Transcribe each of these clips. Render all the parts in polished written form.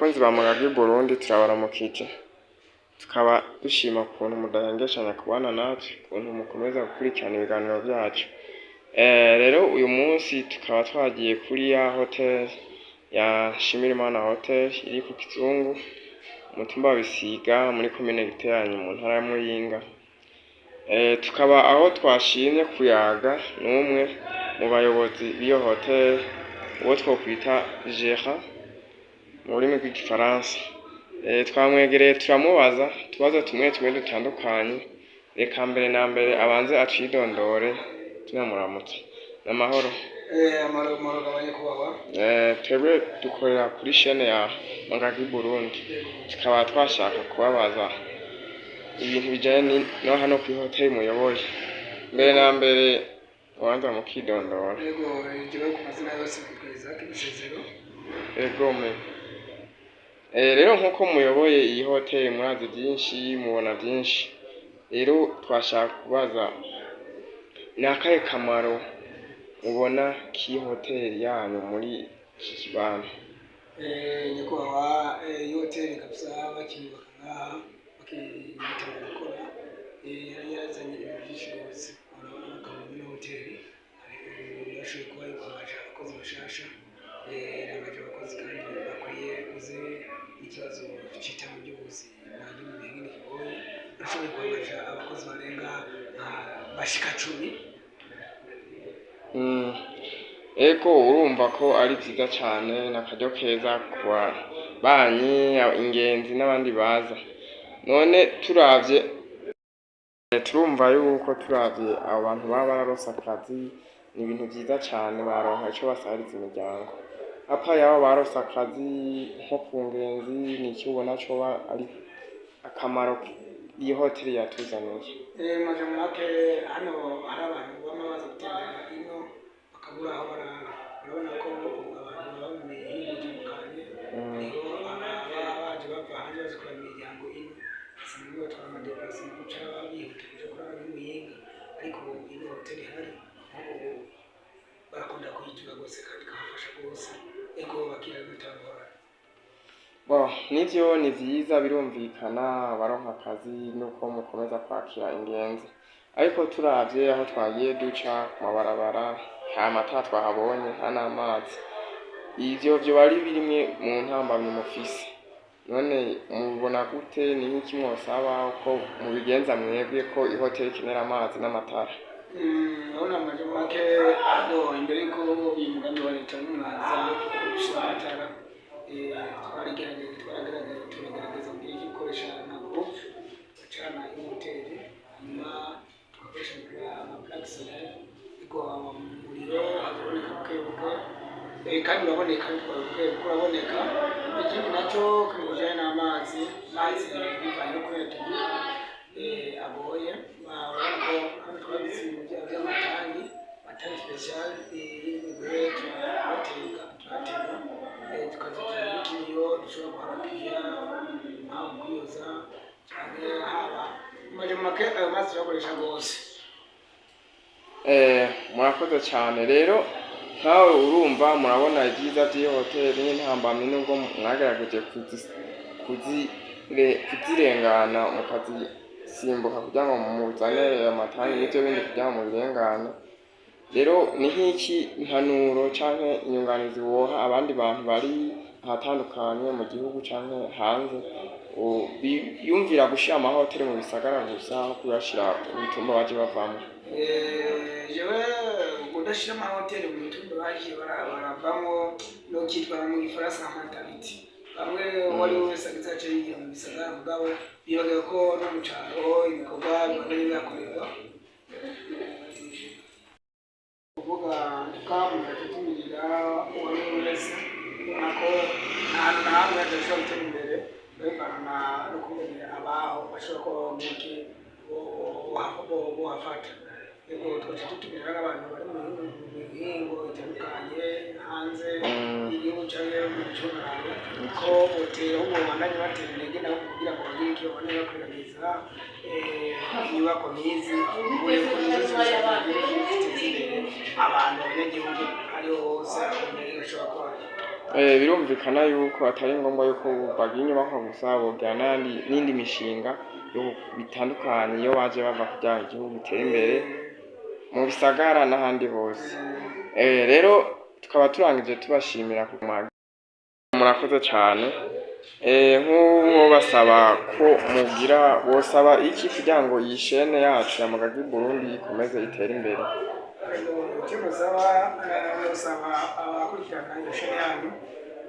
Abakunzi ba Mugagi Burundi, turabaramukije, tukaba dushima ukuntu mudahengeshanya kubana natwe, ukuntu mukomeza gukurikirana ibiganiro byacu. Rero uyu munsi tukaba twagiye kuri ya hotel ya Shimirimana Hotel iri ku Kizungu, umutumba wa Bisiga, muri komine Giteranyi, mu ntara ya Muyinga. Tukaba aho twashimye kuyaga n'umwe mu bayobozi b'iyo hotel, uwo twokwita gérant mu rurimi rw'igifaransa. Twamwegereye, turamubaza utubazo tumwe tumwe dutandukanye. Reka mbere na mbere abanze atwidondore, tunamuramutsa. N'amahoro? Amahoro, amahoro, nyakubahwa. Twebwe dukorera kuri chaîne ya Mugagi Burundi, tukaba twashaka kubabaza ibintu bijanye no hano kuri hoteli muyoboye. Mbere na mbere ubanza mukidondora. Yego, jewe ku mazina yose nitwa Isaac Bisezero. Egome. Rero nkuko muyoboye iyi hoteli, murazi byinshi, mubona byinshi. Rero twashaka kubaza, ni akahe kamaro mubona k'iyi hoteli yanyu muri iki kibanza? Nyakubahwa, iyi hoteli kabisa bakiyubaka ngaha, bakitangura gukora, yari yarazanye ibintu byinshi rwose. Urabona akamaro muri hoteli, yarashoboye kuba yokwagaje abakozi bashasha, irangaje abakozi kandi bakwiye. Uzi ikibazo c'itanga ry'ubuzi bari mu bihe nyene kigoye, barashoboye kuhangaja abakozi barenga nka bashika 10. Ego, urumva ko ari vyiza cane, ni akaryo keza ku babanyi, ingenzi n'abandi baza. None turavye, turumva yuko turavye abo bantu baba bararonse akazi, ni ibintu vyiza cane, baronka ico basahiriza imiryango. À part y'abo baronse akazi, nko ku ngenzi, niki ubona coba ari akamaro iyi hoteli yatuzaniye? Majambo make, hano hari abantu bama baza gutembera ino bakabura aho barara. Urabona ko ubu abantu baba mu mihingo itandukanye, hariho ababa baje bava hanze baje kuraba imiryango ino, basanga batwara ama déplacement guca bihuta kuja kuraba i Muyinga. Ariko ubu ino hoteli ihari, nk'ubu barakunda kuyitura rwose kandi ikabafasha rwose, ego, bakira bitangorane. Bon, nivyo, ni vyiza, birumvikana, abaronka akazi nuko mukomeza kwakira ingenzi. Ariko turavye aho twagiye duca ku mabarabara, nta matara twahabonye, nta n'amazi. Ivyo vyoba ari bimwe mu ntambamyi mufise. None mubona gute? Ni nk'iki mwosaba ko mubigenza mwebwe, ko ihoteli ikenera amazi n'amatara? Urabona, amajambo make, abo imbere yuko uyu mugambi wa leta n'umwaza gushira amatara, twarigerageje, twaragerageza, turagerageza kugira icyo gukoresha nka groupe bacana imoteri, hanyuma tugakoresha ama plaques solaires. Ego, umuriro hazaboneka buke buke, kandi uraboneka buke buke, uraboneka. Ikindi naco kijanye n'amazi, amazi bivanye no kubera turi agoye. Urabona ko hano twagize ibintu vy'amatangi, amatangi spécial y'imigwe, turatega, turatega, tukaza turabika ibiyo dushobora guha abakiriya, haba mu kwiyoza canke haba mu majambo make, ayo mazi turayakoresha rwose. Murakoze cyane. Rero nkawe urumva, murabona ibyiza by'iyi hoteli n'intambamyi, nubwo mwagerageje kuzirengana, mukazisimbuka kugira ngo muzane amatangi n'ibyo bindi kugira ngo mubirengane. Rero ni nk'iki impanuro canke inyunganizi woha abandi bantu bari ahatandukanye mu gihugu canke hanze, biyumvira gushira amahoteli mu bisagara gusa aho kuyashira mu mitumba baje bavamwo? Jewe udashira amahoteli mu mitumba bagiye baravamwo, nokitwa mu gifaransa nka mentalité. Bamwe, uwo ari we wese agize aca yigira mu bisagara, mugabo bibagiwe ko no mu caro ibikorwa bibandanya bihakorerwa. Kuvuga tukamuntu atutumirira uwo ari we wese, ubona ko nta hantu na hamwe hadashobora gutera imbere bivana no kungene abaho bashobora kuba bamuki bohafata. Ego, twaca dutumira n'abantu bari mu mihingo itandukanye hanze y'igihugu canke mu micungararo, ko botera, ahubwo babandanye batera intege nabo kugira ngo bagire icyo babandanye bakwiragiza inyubako nk'izi, kubera ko nizo zishobora kugira ziteza imbere abantu, abanyagihugu ariho hose aho umuntu ashobora kuba ari. Birumvikana yuko atari ngombwa yuko bagira inyubakwa gusa, bogira n'indi mishinga yo bitandukanye iyo baje bava kugira ngo igihugu gitere imbere mu bisagara n'ahandi hose. Rero tukaba turangije tubashimira ku murakoze cane. Nk'ubu basaba ko mugira bosaba iki kugira ngo iyi chaîne yacu ya Mugagi Burundi ikomeze itere imbere? Icyo musaba, musaba abakurikirana iyo chaîne yanyu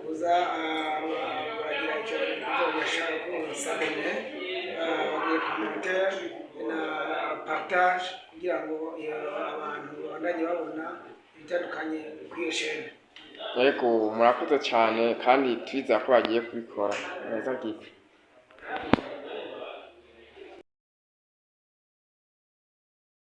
kuza baragira icyo bashaka ko s'abonner, bagira commentaire na partage kugira ngo abantu babandanye babona ibitandukanye kuri iyo chaîne. Yego, murakoze cane, kandi twizera ko bagiye kubikora neza gikwe.